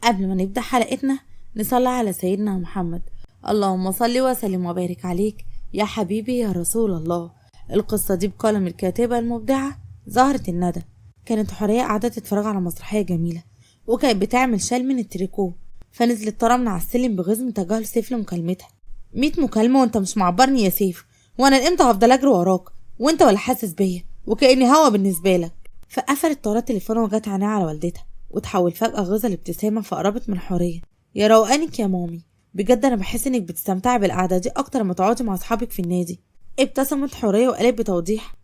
قبل ما نبدأ حلقتنا نصلي على سيدنا محمد، اللهم صل وسلم وبارك عليك يا حبيبي يا رسول الله. القصة دي بقلم الكاتبة المبدعة زهرة الندى. كانت حورية قاعدة تتفرج على مسرحية جميلة، وكانت بتعمل شال من التريكو، فنزلت طارة من على السلم بغيظ من تجاهل سيف لمكالمتها. 100 مكالمة وانت مش معبرني يا سيف، وانا امتى هفضل اجري وراك وانت ولا حاسس بيا وكأني هوا بالنسبة لك. فقفلت طارة تليفونها وجت عينيها على والدتها، وتحول فجأة غيظها لابتسامة، فقربت من حورية. يا روقانك يا مامي، بجد انا بحس انك بتستمتعي بالقعدة دي اكتر ما تقعدي مع اصحابك في النادي. ابتسمت حورية وقالت بتوضيح،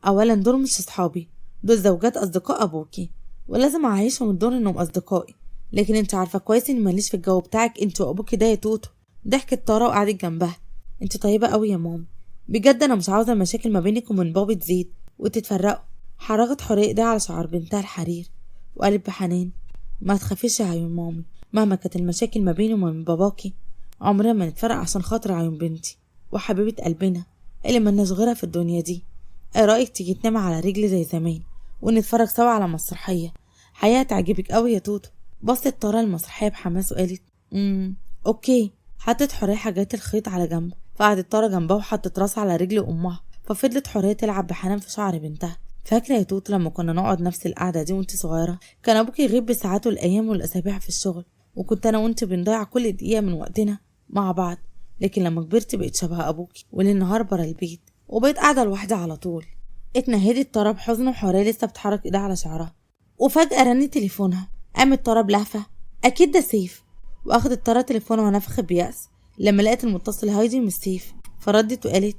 اولا دول مش اصحابي، دول زوجات اصدقاء ابوكي، ولازم اعيشهم الدور انهم اصدقائي، لكن انت عارفه كويس اني ماليش في الجو بتاعك انت وابوكي ده يا توتو. ضحكت طارة وقعدت جنبها. انت طيبة قوي يا ماما، بجد انا مش عاوزه المشاكل ما بينك ومن بابي تزيد وتتفرقوا. حركت حورية ايديها على شعر بنتها الحرير وقالت بحنان، ما تخافيش يا عيون مامي، مهما كانت المشاكل ما بيني وما بين باباكي عمرنا ما نتفرق عشان خاطر عيون بنتي وحبيبه قلبنا اللي ملناش غيرها في الدنيا دي. ايه رايك تيجي تنام على رجلي زي زمان ونتفرج سوا على مسرحية؟ حقيقة تعجبك قوي يا توتو. بصت طارة المسرحية بحماس وقالت okay. حطت حورية حاجات الخيط على جنب، فقعدت طارة جنبها وحطت راسها على رجل امها، ففضلت حورية تلعب بحنان في شعر بنتها. فاكره يا توتو لما كنا نقعد نفس القعدة دي وانت صغيرة؟ كان ابوك يغيب بساعات والايام والاسابيع في الشغل، وكنت انا وانت بنضيع كل دقيقة من وقتنا مع بعض، لكن لما كبرت بقيت شبه ابوكي وللنهار برا البيت وبقيت قاعدة لوحدي على طول. اتنهدت طارة بحزن وحوريه لسه بتحرك ايدها على شعرها، وفجاة رن تليفونها. قامت طارة بلهفة، اكيد ده سيف. واخدت طارة تليفونها ونفخت بيأس لما لقت المتصل هايدي مش سيف، فردت وقالت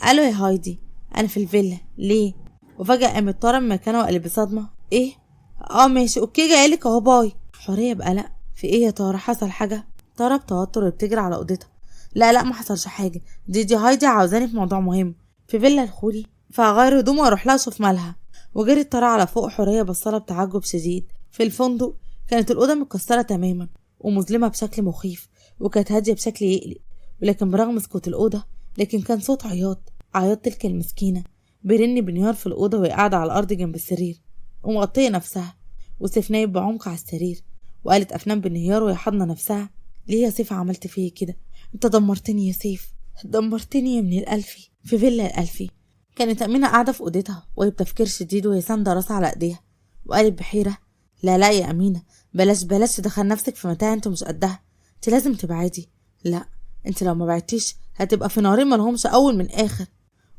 الو يا هايدي، انا في الفيلا. ليه؟ وفجأة قامت طارة من مكانها وقالت بصدمة، ايه؟ ماشي okay جايلك اهو، bye. حورية بقلق، في ايه يا طارة، حصل حاجة؟ طارة بتوتر وبتجري على اوضتها، لا ما حصلش حاجة، دي هايدي عاوزاني في موضوع مهم في فيلا الخولي، فهغير هدومي واروح لها اشوف مالها. وجرت طارة على فوق. حورية بصلها بتعجب شديد. في الفندق كانت الأوضة متكسرة تماما ومظلمة بشكل مخيف، وكانت هادية بشكل يقلق، ولكن برغم سكوت الأوضة لكن كان صوت عياط تلك المسكينة بيرن بنهار في الأوضة وهي قاعدة على الأرض جنب السرير ومغطية نفسها، وسيف نايم بعمق على السرير. وقالت أفنان بانهيار وهي حاضنة نفسها، ليه يا سيف عملت فيا كده؟ انت دمرتني يا سيف، دمرتني يا من الألفي. في فيلا الألفي كانت أمينة قاعدة في أوضتها وهي بتفكير شديد وهي ساندة راسها على إيديها، وقالت بحيرة، لا يا أمينة، بلاش تدخل نفسك في متاهة انت مش قدها، انت لازم تبعدي. لا انت لو ما بعدتيش هتبقى في نارين ملهمش أول من آخر.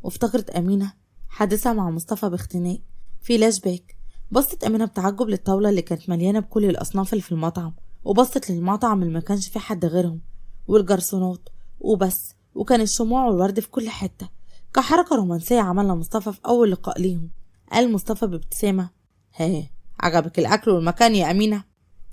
وافتكرت أمينة حادثة مع مصطفى باختناق في لاش باك. بصت أمينة بتعجب للطاولة اللي كانت مليانة بكل الأصناف اللي في المطعم، وبصت للمطعم اللي ما كانش فيه حد غيرهم والجرسونات وبس، وكان الشموع والورد في كل حتة كحركة رومانسية عملها مصطفى في أول لقاء ليهم. قال مصطفى بابتسامة، ها عجبك الأكل والمكان يا أمينة؟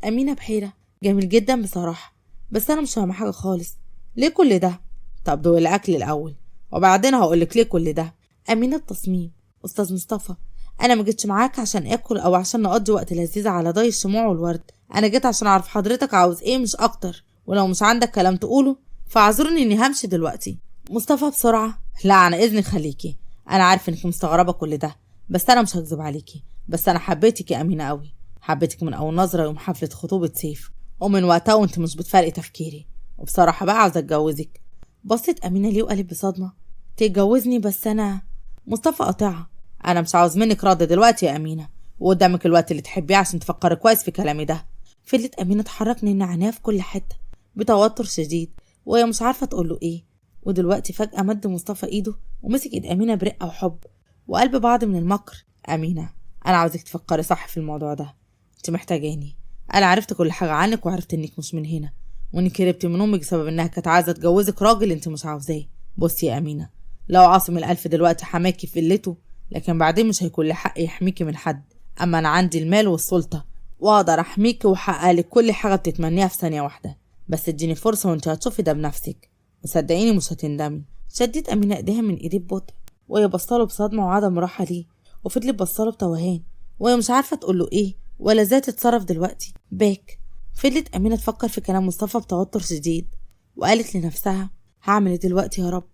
أمينة بحيرة، جميل جدا بصراحة، بس أنا مش فاهمة حاجة خالص، ليه كل ده؟ طب دوق الأكل الأول وبعدين هقولك ليه كل ده. أمينة التصميم، أستاذ مصطفى أنا ما جيتش معاك عشان آكل أو عشان نقضي وقت لذيذ على ضي الشموع والورد، أنا جيت عشان أعرف حضرتك عاوز إيه مش أكتر، ولو مش عندك كلام تقوله فاعذرني إني همشي دلوقتي. مصطفى بسرعة، لا عن إذنك خليكي، أنا عارف إنك مستغربة كل ده، بس أنا مش هكذب عليكي، بس أنا حبيتك يا أمينة قوي، حبيتك من أول نظرة يوم حفلة خطوبة سيف، ومن وقتها وأنت مش بتفرقي تفكيري، وبصراحة بقى عاوزة أتجوزك. بصت أمينة ليه وقالت بصدمة، تتجوزني؟ بس أنا. مصطفى قاطعها، أنا مش عاوز منك رد دلوقتي يا أمينة، وقدامك الوقت اللي تحبيه عشان تفكري كويس في كلامي ده. فضلت أمينة تحرك نن عينيها في كل حتة بتوتر شديد وهي مش عارفة تقوله إيه. ودلوقتي فجأة مد مصطفى إيده ومسك إيد أمينة برقة وحب وقلب بعض من المكر. أمينة أنا عاوزك تفكري صح في الموضوع ده، أنت محتاجاني، أنا عرفت كل حاجة عنك وعرفت إنك مش من هنا، وإنك هربتي من أمك بسبب إنها كانت عايزة تجوزك راجل أنت مش عاوزاه. بصي يا أمينة، لو عاصم الألف دلوقتي حماكي في قلته، لكن بعدين مش هيكون له حق يحميكي من حد، أما أنا عندي المال والسلطة وأقدر أحميكي وأحقق لك كل حاجة بتتمنيها في ثانية واحدة، بس اديني فرصة وأنت هتشوفي ده بنفسك، وصدقيني مش هتندمي. شدت أمينة إيديها من إيديه ببطء وهي بصاله بصدمة وعدم راحة ليه، وفضلت بصاله بتوهان وهي مش عارفة تقوله إيه ولا إزاي تتصرف دلوقتي. باك. فضلت أمينة تفكر في كلام مصطفى بتوتر شديد وقالت لنفسها، هعمل إيه دلوقتي يا رب؟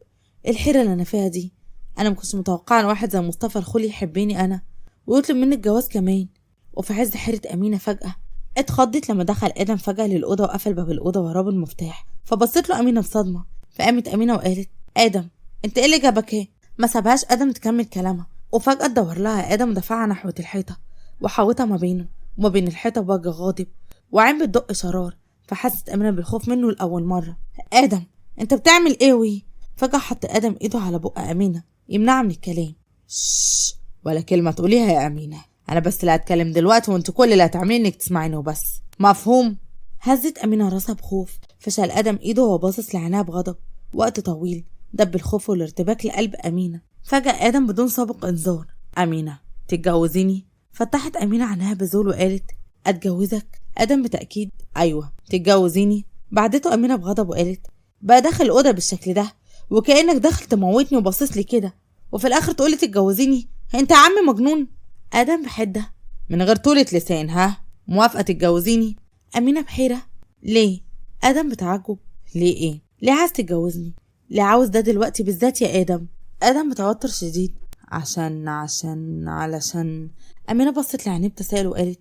الحيرة اللي أنا فيها دي، أنا ما كنتش متوقعة إن واحد زي مصطفى الخولي يحبني أنا ويطلب مني الجواز كمان. وفي عز حيرة أمينة فجأة اتخضت لما دخل آدم فجأة للأوضة وقفل باب الأوضة وراه بالمفتاح، فبصت له أمينة بصدمة. فقامت أمينة وقالت آدم انت ايه اللي جابك ايه؟ ما سابهاش آدم تكمل كلامها، وفجأة اتدور لها آدم ودفعها نحو الحيطة وحاوطها ما بينه وما بين الحيطة بوجه غاضب وعين بتدق شرار. فحست أمينة بالخوف منه لأول مرة. آدم انت بتعمل ايه؟ وي فجأة حط آدم ايده على بق أمينة يمنعها من الكلام. شش، ولا كلمة تقوليها يا أمينة، أنا بس اللي هتكلم دلوقتي وانت كل اللي هتعمليه انك تسمعيني وبس، مفهوم؟ هزت أمينة راسها بخوف. فشال آدم ايده وهو باصص لعينها بغضب. وقت طويل دب الخوف والارتباك لقلب أمينة. فجأة آدم بدون سابق إنذار، أمينة تتجوزيني؟ فتحت أمينة عينها بذهول وقالت أتجوزك؟ آدم بتأكيد أيوة تتجوزيني. بعدته أمينة بغضب وقالت بقى داخل الأوضة بالشكل ده وكأنك داخل تموتني وباصص لي كده وفي الآخر تقولي تتجوزيني؟ أنت يا عم مجنون. آدم بحدة من غير طولة لسان، ها موافقة تتجوزيني؟ أمينة بحيرة ليه؟ آدم بتعجب ليه إيه؟ ليه عايز تتجوزني؟ ليه عاوز ده دلوقتي بالذات يا آدم؟ آدم بتوتر شديد عشان عشان علشان. أمينة بصت لعينيه بتساؤل وقالت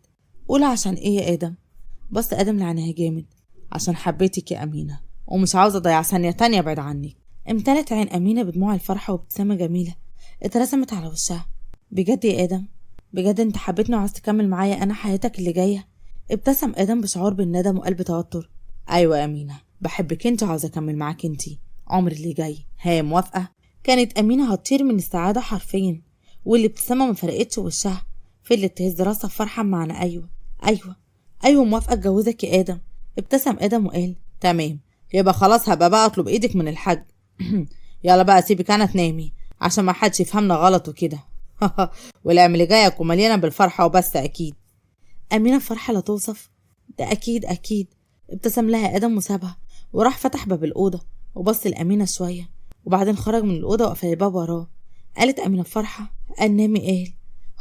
قول عشان إيه يا آدم؟ بص آدم لعينيها جامد، عشان حبيتك يا أمينة ومش عاوزة أضيع ثانية تانية بعيد عنك. امتلت عين أمينة بدموع الفرحة وابتسامة جميلة اترسمت على وشها. بجد يا آدم؟ بجد انت حبيتني وعاوز تكمل معايا أنا حياتك اللي جاية؟ ابتسم آدم بشعور بالندم وقلب توتر. أيوة يا أمينة بحبك انت وعاوزة أكمل معاك انت عمر اللي جاي، هي موافقة؟ كانت أمينة هتطير من السعادة حرفيا، والابتسامة ما فرقتش وشها، فضلت تهز راسها بفرحة معنى أيوة أيوة أيوة موافقة أتجوزك يا آدم. ابتسم آدم وقال تمام يبقى خلاص هبقى بقى أطلب إيدك من الحاج. يلا بقى سيبك أنا تنامي عشان ما حدش يفهمنا غلط وكده. والأيام اللي جاية تكون مليانة بالفرحة وبس أكيد. أمينة بفرحة لا توصف، ده أكيد أكيد. ابتسم لها آدم وسابها وراح فتح باب الأوضة وبص لأمينة شوية وبعدين خرج من الأوضة وقفل الباب وراه. قالت أمينة بفرحة النامي قال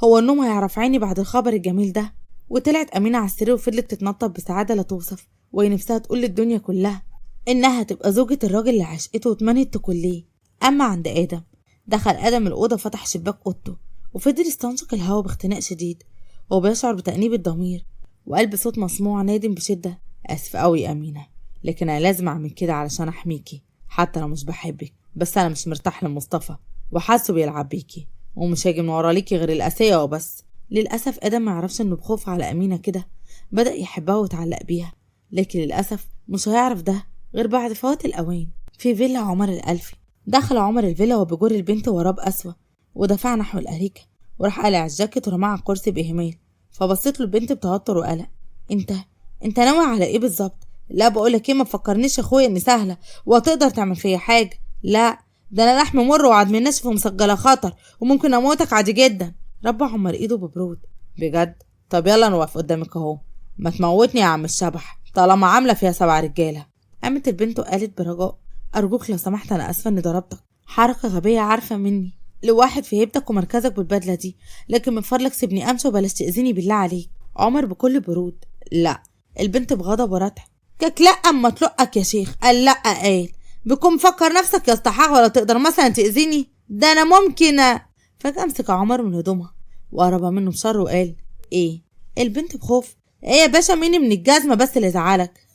هو النوم هيعرف عيني بعد الخبر الجميل ده. وطلعت أمينة على السرير وفضلت تتنطط بسعادة لا توصف، وهي نفسها تقول للدنيا كلها إنها تبقى زوجة الراجل اللي عشقته وتمنت تكون ليه. أما عند آدم، دخل آدم الأوضة وفتح شباك أوضته وفضل يستنشق الهواء باختناق شديد وبيشعر بتأنيب الضمير، وقال بصوت مسموع نادم بشدة آسف أوي يا أمينة، لكن أنا لازم أعمل كده علشان أحميكي حتى لو مش بحبك، بس أنا مش مرتاح لمصطفى وحاسه بيلعب بيكي ومش هاجي من ورا ليكي غير القاسية وبس. للأسف آدم ما يعرفش إنه بخوف على أمينة كده بدأ يحبها ويتعلق بيها، لكن للأسف مش هيعرف ده غير بعد فوات الأوان. في فيلا عمر الألفي، دخل عمر الفيلا وبجر البنت وراه بقسوة ودفع نحو الأريكة وراح قلع الجاكيت ورماه على الكرسي بإهمال. فبصيت له البنت بتوتر وقلق، انت ناوي على ايه بالظبط؟ لا بقولك ايه، ما تفكرنيش يا اخويا ان سهلة وهتقدر تعمل فيا حاجة، لا ده انا لحم مر وعدم ناشف ومسجله خطر وممكن اموتك عادي جدا. ربع عمر ايده ببرود، بجد؟ طب يلا نوقف قدامك اهو، ما تموتني يا عم الشبح طالما عامله فيها 7 رجاله. قامت البنت وقالت برجاء، ارجوك لو سمحت انا اسفه اني ضربتك، حركة غبية عارفه مني لواحد في هيبتك ومركزك بالبدله دي، لكن من فضلك سيبني امشي وبلاش تاذيني بالله عليك. عمر بكل برود، لا. البنت بغضب ورتع، كك لا اما تلقك يا شيخ. قال لا، قال بكون مفكر نفسك يا استحاح ولا تقدر مثلا تاذيني، ده انا ممكن. فجاة مسك عمر من هدومها وقرب منه بشر وقال ايه؟ البنت بخوف، ايه يا باشا مين من الجزمة بس اللي زعلك؟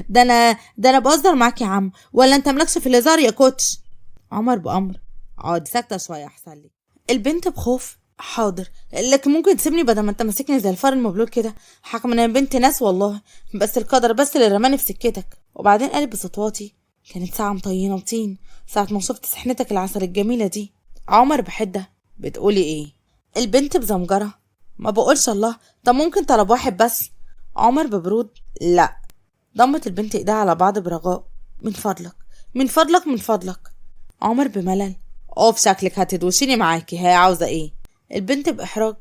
ده انا بهزر معاك يا عم، ولا انت مالكش في الهزار يا كوتش؟ عمر بامر، اقعد ساكته شوية احسن لك. البنت بخوف، حاضر، لكن ممكن تسيبني بدل ما انت ماسكني زي الفار المبلول كده، حكم ان انا بنت ناس والله، بس القدر بس اللي رماني في سكتك. وبعدين قالت بصوت واطي، كانت ساعة مطينه وطين ساعة ما شفت سحنتك العسل الجميلة دي. عمر بحده، بتقولي ايه؟ البنت بزمجره، ما بقولش الله، طب ممكن طلب واحد بس؟ عمر ببرود، لا. ضمت البنت ايديها على بعض برجاء، من فضلك من فضلك من فضلك. عمر بملل، اوف شكلك هتدوشيني معاكي، هي عاوزه ايه؟ البنت باحراج،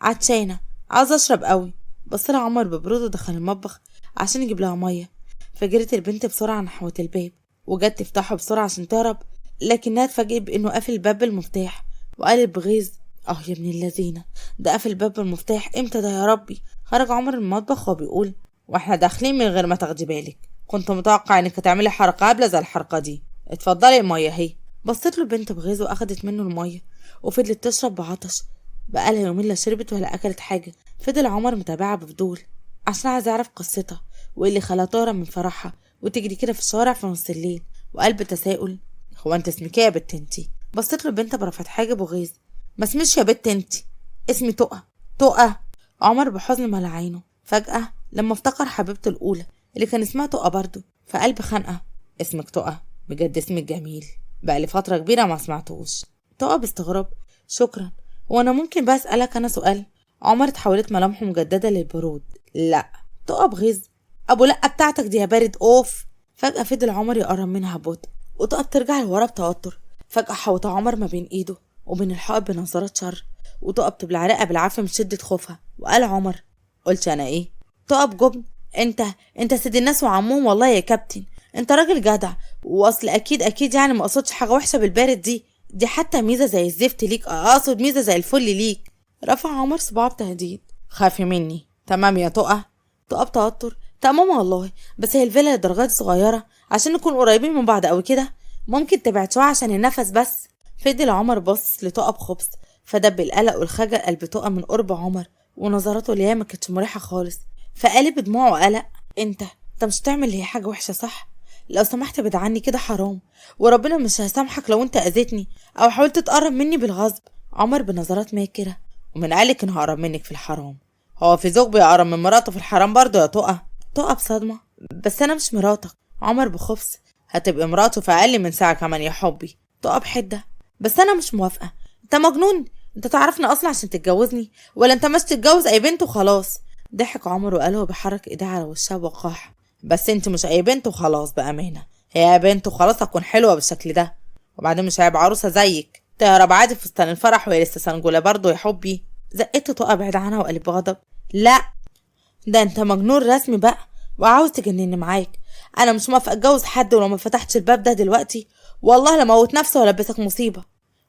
عطشانة عاوزه اشرب قوي. بص لها عمر ببرود ودخل المطبخ عشان يجيب لها مية. فجرت البنت بسرعة نحو الباب وجت تفتحه بسرعة عشان تهرب، لكنها اتفاجئت بانه قافل الباب بالمفتاح، وقالت بغيظ، اه يا ابن اللذينه ده قافل الباب بالمفتاح امتى ده يا ربي. خرج عمر من المطبخ وبيقول، واحنا داخلين من غير ما تاخدي بالك، كنت متوقع انك هتعملي حركة قبل زي الحركة دي، اتفضلي المية اهي. بصيت له البنت بغيظ واخدت منه المية وفضلت تشرب بعطش، بقالها يومين لا شربت ولا اكلت حاجة. فضل عمر متابعها بفضول، عشان عايز يعرف قصتها وايه اللي خلاها تهرب من فرحها وتجري كده في الشوارع في نص الليل، وقال بتساؤل: هو انت اسمك ايه يا بت انتي؟ بصيت له البنت برفعة حاجب وغيظ: ما اسميش يا بت انتي، اسمي تقى. تقى؟ عمر بحزن ملا عينه فجأة لما افتكر حبيبته الأولى اللي كان اسمها تقى برضه، فقال بخنقة: اسمك تقى؟ بجد اسمك جميل، بقى لي فترة كبيرة ما سمعتوش. تقى باستغراب: شكرا، وانا ممكن بقى اسألك انا سؤال؟ عمر اتحولت ملامحه مجددة للبرود: لا. تقى بغيظ: ابو لا بتاعتك دي يا بارد، اوف. فجأة فضل عمر يقرب منها ببطء، وتقى بترجع لورا بتوتر. فجأة حوط عمر ما بين ايده وبين الحائط بنظرات شر، وتقى بتبلع رقة بالعافية من شدة خوفها. وقال عمر: قلت انا ايه؟ تقى بجبن: انت سيد الناس وعمهم والله يا كابتن، انت راجل جدع، واصل اكيد اكيد يعني ما قصدش حاجة وحشة بالبارد دي حتى ميزة زي الزفت ليك، اقصد ميزة زي الفل ليك. رفع عمر صباعه بتهديد: خافي مني، تمام يا تقى؟ تقى بتوتر: تمام والله، بس هي الفيلا لدرجات صغيرة عشان نكون قريبين من بعض قوي كده، ممكن تبعد شوية عشان النفس بس. فضل عمر بص لتقى بخبث، فدب القلق والخجل قلب تقى من قرب عمر، ونظراته ليها ما كانتش مريحه خالص، فقلب دموعه قلق: انت مش هتعمل هي حاجة وحشة صح؟ لو سمحت ابعد عني كده، حرام وربنا مش هسامحك لو انت اذيتني او حاولت تقرب مني بالغصب. عمر بنظرات ماكره: ومن قالك ان هقرب منك في الحرام؟ هو في زوج بيقرب من مراته في الحرام برضه يا تقى؟ تقى بصدمة: بس انا مش مراتك. عمر بخبث: هتبقي مراته في اقل من ساعة كمان يا حبي. تقى بحده: بس انا مش موافقة، انت مجنون، انت تعرفني اصلا عشان تتجوزني، ولا انت مش تتجوز اي بنت وخلاص؟ ضحك عمر وقال هو بيحرك ايديه على وشها بوقاحه: بس انت مش اي بنت وخلاص، بامانه هي بنت وخلاص هتكون حلوة بالشكل ده، وبعدين مش هيبقى عروسه زيك تهرب عادي في فستان الفرح وهي لسه سنجوله برضه يا حبي. زقته تقى بعيد عنها وقالت بغضب: لا ده انت مجنون رسمي بقى وعاوز تجنني معاك، انا مش موافقة اتجوز حد، ولو ما فتحتش الباب ده دلوقتي والله لموت نفسي والبسك مصيبة.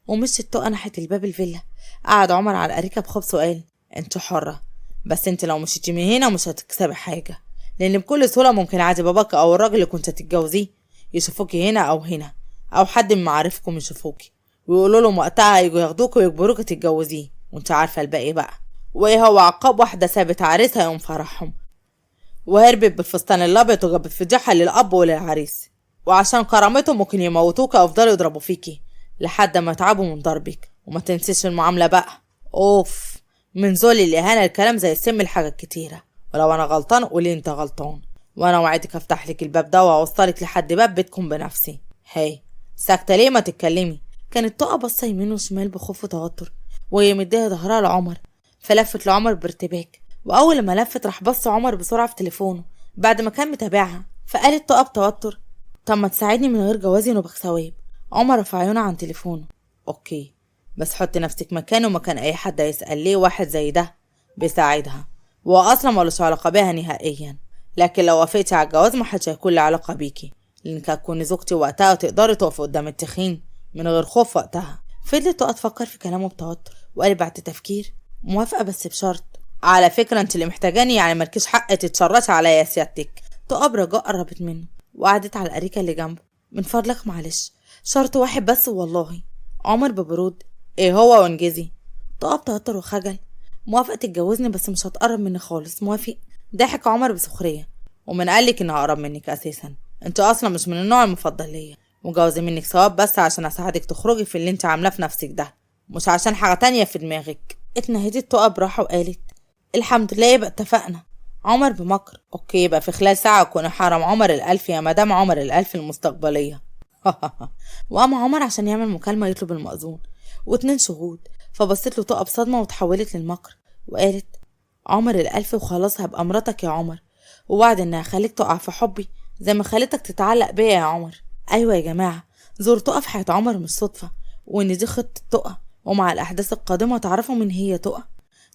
ومشيت تقى ناحية الباب الفيلا. قعد عمر على الاريكه بخبث وقال: انت حره، بس انت لو مشيتي من هنا مش هتكسبي حاجة، لان بكل سهولة ممكن عادي باباك او الراجل اللي كنت هتتجوزيه يشوفوكي هنا او هنا، او حد من معارفكم يشوفوكي ويقولوا لهم وقتها يجوا ياخدوكي ويجبروكي تتجوزيه، وانت عارفه الباقي بقى. وايه هو عقاب واحدة سابت عريسها يوم فرحهم وهربت بالفستان الابيض وجابت فضيحة للاب وللعريس، وعشان كرامتهم ممكن يموتوك او يفضلوا يضربوا فيكي لحد ما يتعبوا من ضربك، وما تنسيش المعاملة بقى. اوف من ذل الاهانة، الكلام زي السم الحاجات كتيرة، ولو انا غلطان قولي انت غلطان، وانا وعدك افتح لك الباب ده واوصلك لحد باب بيتكم بنفسي. هاي ساكته ليه؟ ما تتكلمي. كانت تقى باصة يمين وشمال بخوف وتوتر وهي مديها ظهرها لعمر، فلفت لعمر بارتباك، واول ما لفت راح بص عمر بسرعة في تليفونه بعد ما كان متابعها، فقالت تقى بتوتر: طب ما تساعدني من غير جوازي ونبقى ثواب. عمر رفع عيونه عن تليفونه: okay، بس حط نفسك مكانه ومكان اي حد هيسأل ليه واحد زي ده بيساعدها وهو اصلا ملوش علاقة بيها نهائيا، لكن لو وافقتي على الجواز ما حدش هيكون له علاقة بيكي، لانك هتكوني زوجتي وقتها وتقدري تقفي قدام التخين من غير خوف وقتها. فضلت تقى تفكر في كلامه بتوتر وقالت بعد تفكير: موافقة بس بشرط. على فكرة انت اللي محتاجاني، يعني مالكيش حق تتشرطي عليا يا سيادتك. تقى برجاء قربت منه وقعدت على الاريكه اللي جنبه: من فضلك معلش، شرط واحد بس والله. عمر ببرود: ايه هو وانجزي. تقى بتوتر وخجل: موافقة تتجوزني بس مش هتقرب مني خالص، موافق؟ ضحك عمر بسخريه: ومن قالك ان هقرب منك اساسا؟ انت اصلا مش من النوع المفضل ليا، وجوزي منك ثواب بس عشان اساعدك تخرجي في اللي انت عاملاه في نفسك ده، مش عشان حاجة تانية في دماغك. اتنهدت تقى براحة وقالت: الحمد لله يبقى اتفقنا. عمر بمكر: okay، يبقى في خلال ساعة اكون حرم عمر الالف يا مدام عمر الالف المستقبلية. وقام عمر عشان يعمل مكالمة يطلب المأذون و2 شهود، فبصيت له تقى بصدمة وتحولت للمكر وقالت: عمر الالف وخلاص هبقى مراتك يا عمر، ووعد اني هخليك تقع في حبي زي ما خليتك تتعلق بيا يا عمر. ايوه يا جماعة، زور تقى في حياة عمر مش صدفة، وان دي خطه تقى، ومع الاحداث القادمة تعرفوا من هي تقى.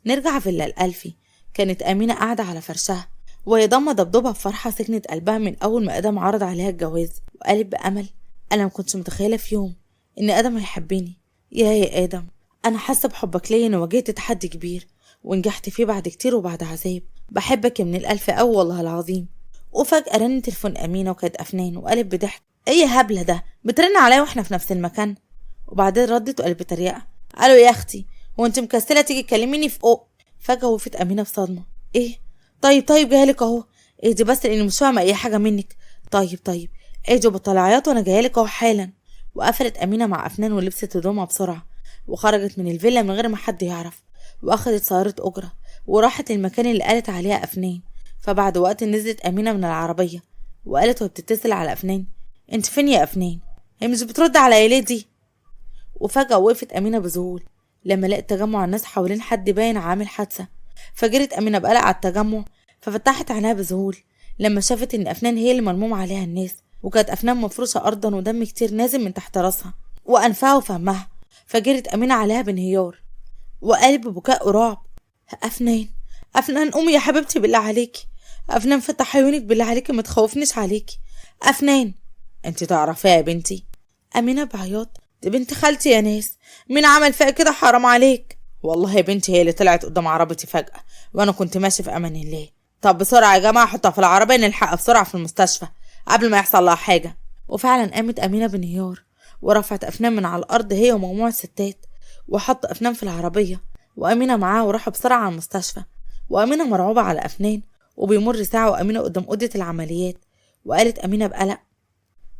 نرجع فيلا الالفي. كانت امينه قاعدة على فرشها وهي ضمه دبدوبها بفرحة سكنت قلبها من اول ما ادم عرض عليها الجواز، وقالت بامل: انا ما كنتش متخيله في يوم ان ادم هيحبني. يا ادم، انا حاسه بحبك ليا، ان واجهت تحدي كبير ونجحت فيه بعد كتير وبعد عذاب. بحبك يا من الالف أوي والله العظيم. وفجاة رن تليفون امينه وكانت افنان، وقالت بضحك: ايه يا هبلة ده بترن عليا واحنا في نفس المكان؟ وبعدين ردت وقالت بتريقه: الو يا اختي، هو انت مكسله تيجي تكلميني في فوق؟ فجاة وقفت امينه بصدمة: ايه طيب جايلك اهو، اهدي بس لاني مش فاهمه اي حاجة منك. طيب اهدي وبطلي عياط وانا جايلك اهو حالا. وقفلت امينه مع افنان ولبست هدومها بسرعة وخرجت من الفيلا من غير ما حد يعرف، واخدت سيارة اجره وراحت المكان اللي قالت عليها افنان. فبعد وقت نزلت امينه من العربية وقالت وهي بتتصل على افنان: انت فين يا افنان؟ هي مش بترد على ليه دي؟ وفجاة وقفت امينه بذهول لما لقت تجمع الناس حوالين حد باين عامل حادثه. فجرت امينه بقلق على التجمع، ففتحت عينها بذهول لما شافت ان افنان هي اللي ملموم عليها الناس، وكانت افنان مفروشه ارضا ودم كتير نازل من تحت راسها وانفها وفمها. فجرت امينه عليها بانهيار وقالت ببكاء ورعب: افنان افنان قومي يا حبيبتي بالله عليكي، افنان فتح عيونك بالله عليكي، ما تخوفنيش عليكي افنان. انت تعرفيها يا بنتي؟ امينه بعياط: دي بنت خالتي يا ناس، مين عمل فيها كده؟ حرام عليك والله يا بنتي، هي اللي طلعت قدام عربيتي فجأة وانا كنت ماشي في امان الله. طب بسرعة يا جماعة حطها في العربية نلحقها بسرعة في المستشفى قبل ما يحصل لها حاجة. وفعلا قامت امينه بانهيار ورفعت افنان من على الارض هي ومجموعة ستات، وحط افنان في العربية وامينه معاها وراحوا بسرعة على المستشفى. وامينه مرعوبه على افنان. وبيمر ساعة وامينه قدام اوضة العمليات، وقالت امينه بقلق: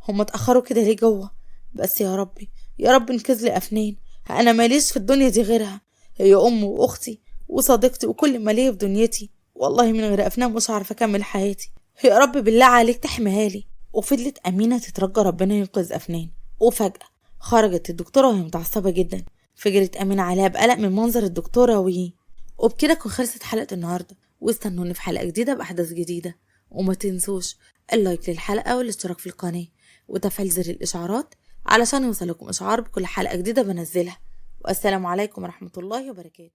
هما اتاخروا كده ليه جوه؟ بس يا ربي يا رب انقذ لي افنان، انا ماليش في الدنيا دي غيرها، هي امي واختي وصديقتي وكل ما ليا في دنيتي، والله من غير افنان مش عارفه اكمل حياتي، يا رب بالله عليك تحميها لي. وفضلت امينه تترجى ربنا ينقذ افنان. وفجاة خرجت الدكتورة وهي متعصبه جدا، فجرت امينه عليها بقلق من منظر الدكتورة وبكده تكون خلصت حلقة النهارده، واستنوني في حلقة جديدة باحداث جديدة، وما تنسوش ال like للحلقة والاشتراك في القناة وتفعيل زر الاشعارات علشان يوصلكم اشعار بكل حلقة جديدة بنزلها. والسلام عليكم ورحمة الله وبركاته.